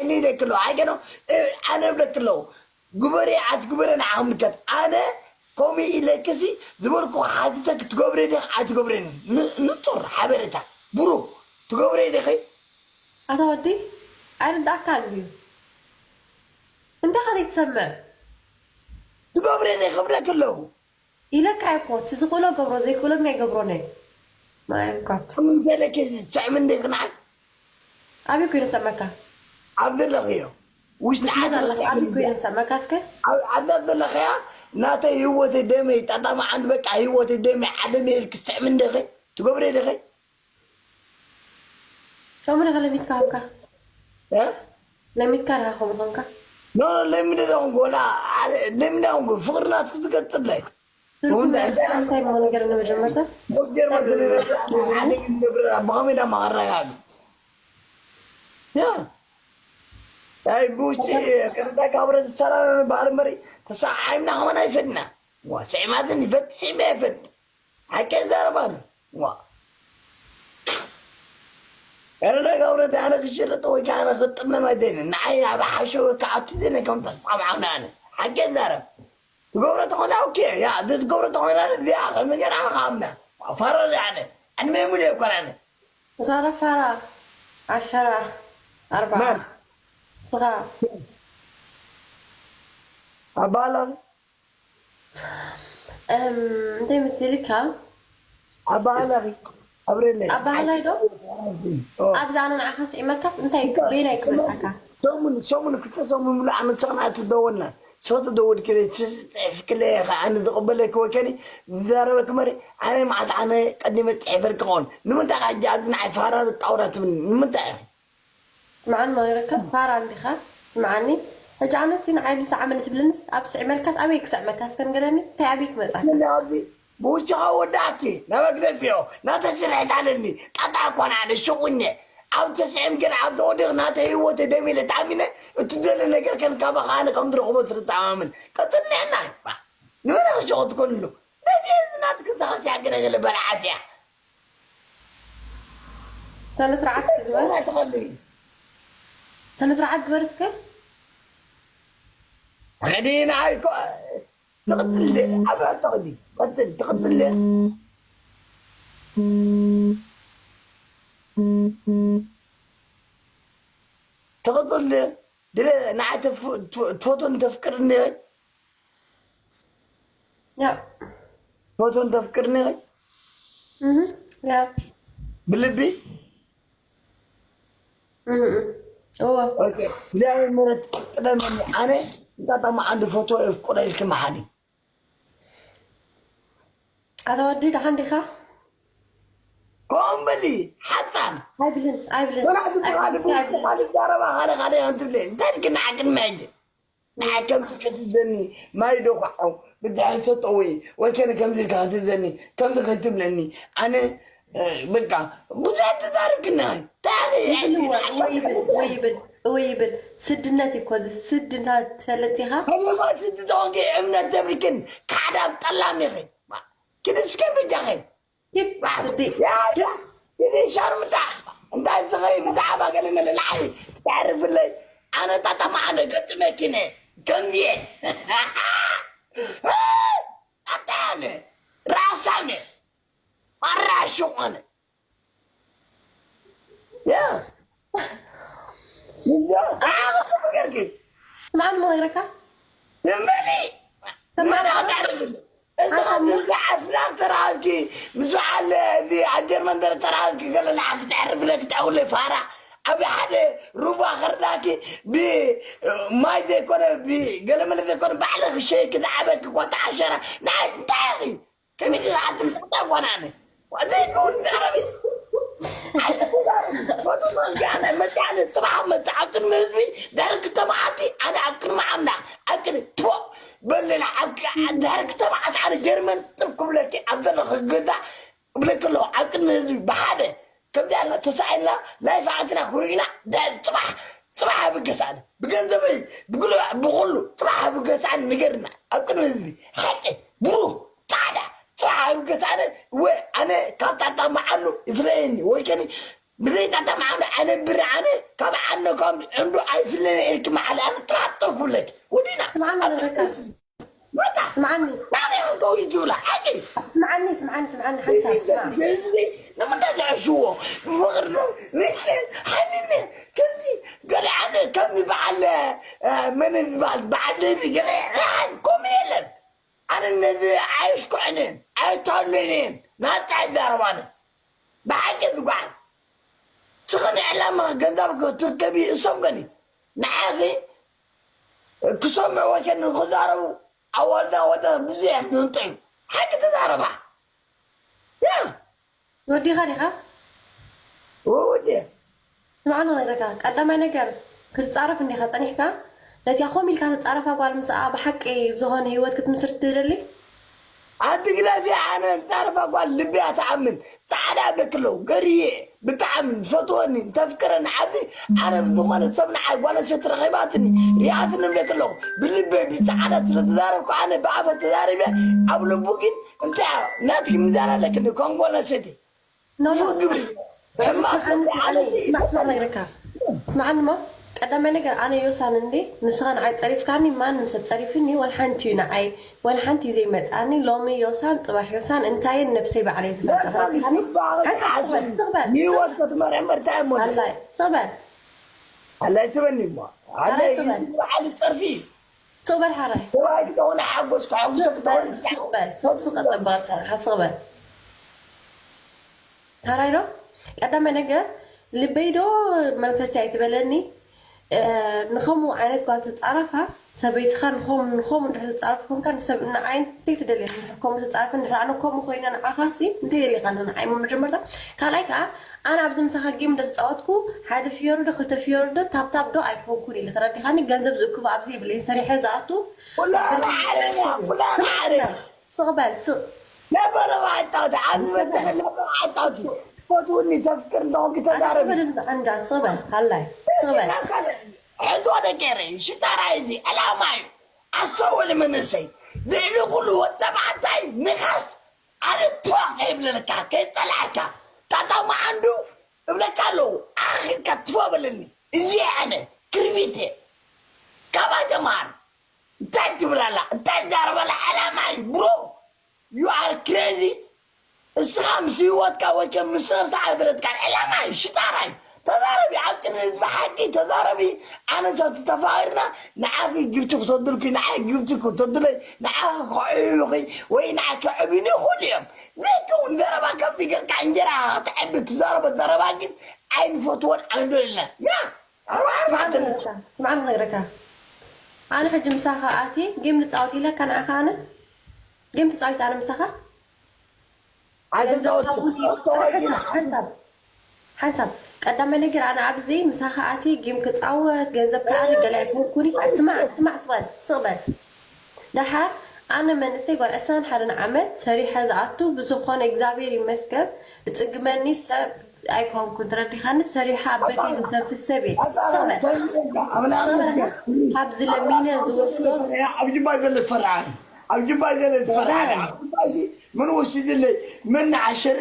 እኒ ደክሎ ኣይገኖ ኣነ ብለክሎ ግበሬ ኣትግበረ ንዓኹም ምልከት ኣነ ኮሚ ኢለክሲ ዝበልኩ ሓትተ ክትገብሬ ደ ኣይትገብሬን ንጹር ሓበሬታ ብሩ ትገብሬ ደኸ ኣታ ወዲ ኣይርዳእካ ኣልዩ እንታይ ኻል ትሰምዕ ትገብሬ ደ ክብለክ ኣለዉ ኢለካ እኮ እቲ ዝኽእሎ ገብሮ ዘይክእሎ ናይ ገብሮ ናይ ማይ God ምንተለክ ትስዕም እንደ ይኽንዓል ኣበይ ኮይነ ሰመካ ኣብ ዘለኽዮ ውሽጢ ዓዲ ኣበይ ኮይነ ሰመካ እስከ ኣብዛ ዘለኽያ ናተይ ህይወተይ ደመይ ጣጣማ ዓንድ በቃ ህይወተይ ደመይ ዓደመይ ኢልክ ትስዕም እንደኸ ትገብሬ ደኸ ከምኡ ዳኻ ለሚትካ ኾንካ ለሚትካ ዳኻ ከምኡ ኾንካ ኖ ለሚደ ዳኹን ጎላ ለሚደ ኹን ፍቅርና ትክትቀጽለይ እንታይ ሞ ነገር ንመጀመርታ ብኸመይ ዳ ማረጋግጽ ኣይ ብውጭ ከረዳ ካብረ ትሰራ በዓል መሪ ተሰዓይምና ከመን ኣይፈድና ስዕማትን ይፈድ ስዕማ ይፈድ ሓቂ ዘረባን ዋ ኣረ ናይ ጋብረት ኣነ ክሽለጥ ወይ ከዓ ኣነ ክጥመም ኣይደልን ንዓይ ኣብ ሓሸወ ክኣቱ ደለ ከም ተስማምዓና ኣነ ሓቂ ዘረብ ትገብረ ተኾነ ኦኬ ያ ትገብረ ተኾነ እዚኣ ከመገራ ከኣምና ፋረር ኣነ ዕድመ ሙሉ ኣይኮን ኣነ ዛራ ፋራ ዓሸራ ኣርባ ማን ስኻ ኣባላ እንታይ መሲልካ ኣባላ ኣብረለ ኣባህላይ ዶ ኣብዛ ኣነ ንዓኻ ስዒመካስ እንታይ በይናይ ክመፃካ ሰሙን ሰሙን ክልተ ሰሙን ሙሉ ዓመት ሰኽና ትደወልና ሰው ትደውል ክለ ጽሕፍ ክለ ኣነ ዝቕበለ ክወከኒ ዝዛረበ ክመሪ ኣነ ማዓት ኣነ ቀዲመ ጽሕፈር ክኸውን ንምንታይ ካጂ ኣብዚ ንዓይ ፋራ ጣውራ ትብል ንምንታይ ኢኺ ስምዓኒ መሪርካ ፋራ እንዲኻ ስምዓኒ ሕጂ ኣነሲ ንዓይ ብሰዓመኒ ትብልንስ ኣብ ስዕመልካስ ኣበይ ክስዕመካስ ከንገረኒ እንታይ ኣበይ ክመፃካ ኣብዚ ብውሽኻ ወዳእኪ ናብ ኣግደፊኦ ናተሽርሕት ኣለኒ ጣጣ እኳን ኣነ ሽቁኘ ኣብ ተስዒም ግን ኣብ ተወዲቕ ናተ ህይወት ደሚለ ተኣሚነ እቲ ዘሎ ነገር ከን ካባኻ ኣነ ከም ዝረኽቦ ስለተኣማምን ቀፅልኒ ኣና ንመን ክሸቑ ትኮንሉ ነዚ እዚ ናትክን ሰኸስያ ገለገለ በልዓት እያ ሰነ ስርዓት ግበር ተኸልኒ ሰነ ስርዓት ግበር እስከ ሕዲ ንዓይ እኮ ትቕፅል ኣብ ሕቶ ሕዲ ቀፅል ትቕፅል ትቕፅል ድለ ንዓይ ትፈቱን ተፍቅርኒ ያ ትፈቱን ተፍቅርኒ እህ ያ ብልቢ እህ እዎ እግዚኣብሔር ምሕረት ጥለመኒ ኣነ እንጣጣማ ዓንዲ ፎቶ የፍቅሮ ኢልኪ መሓኒ ኣታ ወዲ ደሓን ዲኻ ከምኡ በሊ ሓፃን ኣይብልን ኣይብልን ወላ ትበሃል ብዝተኻል ዛረባ ሓደ ሓደ እዮም ትብለ እንታይ ድክና ዓቅን መያጀ ንዓ ከምዚ ከትዘኒ ማይ ዶ ኳዓው ብድሕሪ ተጠወይ ወይ ከነ ከምዚ ኢልካ ከትዘኒ ከምዚ ከይትብለኒ ኣነ በቃ ብዙሕ ትዛርብ ክና ይብል ወይ ይብል ስድነት እዩ ኮዚ ስድና ትፈልጥ ኢኻ ከመማ ስድተወንጌ እምነት ደብርክን ካዕዳም ጠላም ኢኺ ኪድስከ ብጃኸ ኪድ ስዲ ኪድ ሻርምጣ እንታይ ዝኸይ ብዛዕባ ገለ መለ ንዓይ ተዕርፍለይ ኣነ ጣጣማ ኣነ ገጥመኪነ ከምዚየ ኣጣነ ራሳነ ኣራሹ ኾነ ስምዓኒ መነግረካ ትንበሊ ተማራ እዚ ኣፍላም ተራብኪ ምስ በዓል እዚ ኣብ ጀርመን ዘለ ተራብኪ ገለ ንዓኺ ተዕርፍለ ክትዕውለ ፋራ ኣብ ሓደ ሩባ ከርዳኪ ብማይ ዘይኮነ ብገለመለ ዘይኮነ ባዕለ ክሸይኪ ዝዓበኪ ኳታ ዓሸራ ንዓይ እንታይ ኢኺ ከመይ ዝዓትም ኳታ ጓናነ ዘይከውን ዛረቢ መፅዓነ ፅባሕ መፅእ ኣብ ቅድሚ ህዝቢ ድሕሪ ክልተ መዓልቲ ኣነ ኣብ ቅድሚ ኣምላኽ ኣብ ቅድሚ ትቦ በለና ድሕሪ ክልተ መዓልቲ ኣነ ጀርመን ጥብ ክብለኪ ኣብ ዘለኹ ገዛ እብለኪ ኣለኹ ኣብ ቅድሚ ህዝቢ ብሓደ ከምዚ ኣላ ተሳኢልና ላይፍ ኣዕትና ክርእዩና ድሕሪ ፅባሕ ፅባሕ ኣብገሳኒ ብገንዘበይ ብጉልባዕ ብኩሉ ፅባሕ ኣብገሳኒ ንገርና ኣብ ቅድሚ ህዝቢ ሓቂ ብሩህ ጻዕዳ ጽባሕ ኣብገሳኒ ወ ኣነ ካብ ጣጣ መዓሉ ይፍለየኒ ወይ ከኒ ብዘይ ጣጣ መዓሉ ኣነብር ኣነ ካብ ዓነኮም ዕንዱ ኣይፍለነ ኢልክ መዓል ኣነ ጥራጥር ኩለት ወዲና ስምዓኒ ንረካ ወጣ ስምዓኒ ናበይ ከዊት ይብላ ሓቂ ስምዓኒ ስምዓኒ ስምዓኒ ሓንሳብ ስማ ህዝቢ ንምንታይ ዘዕሽዎ ብፍቅሪ ዶ ንስ ሓሚመ ከምዚ ገለ ኣነ ከምዚ በዓል መን ዝበሃል በዓል ደቢ ገለ ከምኡ የለን ኣነ ነዚ ኣየሽኩዕንን ኣየታሉንን ናታ ይዛረባነ ብሓቂ ዝጓዓት ስኽን ዕላማ ገንዘብ ክትርከቢ እሶም ገኒ ንዓኺ ክሰምዑ ወይ ከ ንክዛረቡ ኣዋልዳ ወጣት ብዙሕ እዮም ዝህንጠዩ ሓቂ ተዛረባ ያ ወዲኻ ዲኻ ወወዲ ስምዓኒ ነግረካ ቀዳማይ ነገር ክትፃረፍ እንዲኻ ፀኒሕካ ነቲያ ኮም ኢልካ ትፃረፋ ጓል ምስኣ ብሓቂ ዝኾነ ህይወት ክትምስርት ትደሊ ኣቲ ግዳፊ ኣነ ፃርፋ ጓል ልቢያ ትኣምን ፃዕዳ ብለክለው ገርየ ብጣዕሚ ዝፈትወኒ እንተፍቅረኒ ዓብዚ ኣነ ብዝኾነ ሰብ ንዓይ ጓል ኣንስተይቲ ረኺባትኒ ሪኣትኒ ብለክለው ብልበይ ብፃዕዳ ስለተዛረብኩ ኣነ ብኣፈ ተዛሪበ ኣብ ልቡ ግን እንታይ ናትኪ ምዛር ኣለክኒ ከም ጓል ኣንስተይቲ ኖ ኖ ክፉእ ግብሪ ሕማቅ ሰብ ዓለሲ ስማዕ ነግረካ ስማዕኒ ሞ ቀዳማይ ነገር ኣነ ዮሳን እንዴ ንስኻ ንዓይ ፀሪፍካኒ ማንም ሰብ ፀሪፍኒ ወላ ሓንቲ እዩ ንዓይ ወላ ሓንቲ እዩ ዘይመፅኣኒ ሎሚ ዮሳን ፅባሕ ዮሳን እንታይን ነብሰይ ባዕለይ ዝፈልጠ ረሲኻኒ ሓንሳብ ስቕበል ስቕበል ንህይወት ክትመርሕ መርታ እሞ ኣላይ ስቕበል ኣላይ ትበኒ እሞ ኣላይ ኣላይ ትበል። እዚ በዓል ፀርፊ እዩ ስቕበል ሓራይ ሰብኣይ ክትኾነ ሓጎስ ክሓጉሰ ክትኾነ ስቕበል ስቕበል ሓራይ ዶ ቀዳማይ ነገር ልበይ ዶ መንፈሰይ ኣይትበለኒ ንኸምኡ ዓይነት ጓል ትፃረፋ ሰበይትኻ ንኸም ንኸም እንድሕር ዝፃረፍ ኮንካ ንሰብ ንዓይ እንታይ ትደልያ ከምኡ ትፃረፍ እንድሕር ኣነ ከምኡ ኮይነ ንዓኻሲ እንታይ ደሊኻ ንዓይ መጀመርታ ካልኣይ ከዓ ኣነ ኣብዚ ምሳኻ ጌም እንደተፃወትኩ ሓደ ፍዮሪ ዶ ክልተ ፍዮሪ ዶ ታብታብ ዶ ኣይኮንኩን ኢለ ተረዲኻኒ ገንዘብ ዝእክቡ ኣብዚ ይብለይ ሰሪሐ ዝኣቱ ኩላና ዓረና ኩላና ዓረና ስቕ በል ስቕ ነበረ ማዕጣውቲ ኣብዚ መተኸ ነበረ ማዕጣውቲ ትፈትውኒ ተፍቅር እንደሆንክ ተዛረቢ ኣንዳ ስቕ በል ሃላይ ስቕ በል ሕቶ ደቀረ ሽጣራ እዚ ዕላማ እዩ ኣስተውዕል መንእሰይ ልዕሊ ኩሉ ወተባዕታይ ንኻስ ኣነ ትዋ ከይብለለካ ከይፀላዕካ ጣጣ መዓንዱ እብለካ ኣለዉ ኣኺልካ ትዋ በለኒ እዚ ኣነ ክርቢት እየ ካባይ ተምሃር እንታይ ትብላላ እንታይ ዛረባላ ዕላማ እዩ ብሮ you are crazy እስኻ ምስ ህይወትካ ወይ ከም ምስ ነብስኻ ኣይፈለጥካን ዕላማ እዩ ሽጣራ እዩ ተዛረቢ ኣብ ቅድሚ ህዝቢ ሓቂ ተዛረቢ ኣነ ሰብ ተፋቂርና ንዓኺ ግብቲ ክሰዱልኪ ንዓይ ግብቲ ክሰዱለይ ንዓኺ ከዕብዩኺ ወይ ንዓይ ከዕብዩኒ ይኽእሉ እዮም ልክ እውን ዘረባ ከምዚ ጌርካ እንጀራ ክትዕቢ ትዛረቦ ዘረባ ግን ኣይንፈትዎን ኣይንደልናን ያ ኣርባ ኣርባዕተ ስምዓኒ ክነግረካ ኣነ ሕጂ ምሳኻ ኣትየ ጌም ንፃወት ኢለካ ንዓኻ ኣነ ጌም ትፃወት ኣነ ምሳኻ ሓንሳብ ሓንሳብ ቀዳማይ ነገር ኣነ ኣብዚ ምሳኻ ኣትየ ጌም ክፃወት ገንዘብ ከኣሪ ገለ ኣይኮንኩኒ ስማዕ ስማዕ ስበል ስቕበል ደሓር ኣነ መንእሰይ ጓል ዕስራን ሓደን ዓመት ሰሪሐ ዝኣቱ ብዝኾነ እግዚኣብሔር ይመስገን ዝፅግመኒ ሰብ ኣይኮንኩን ተረዲኻኒ ሰሪሐ ኣብ በይተይ ዝተንፍስ ሰብ እየ ስቕበል ካብ ዝለሚነ ዝወስዶ ኣብ ጅባ ዘለ ዝፈርዓ ኣብ ጅባ ዘለ ዝፈርዓ ኣብ ጅባ ሲ መን ወሲድለይ መን ንዓሸር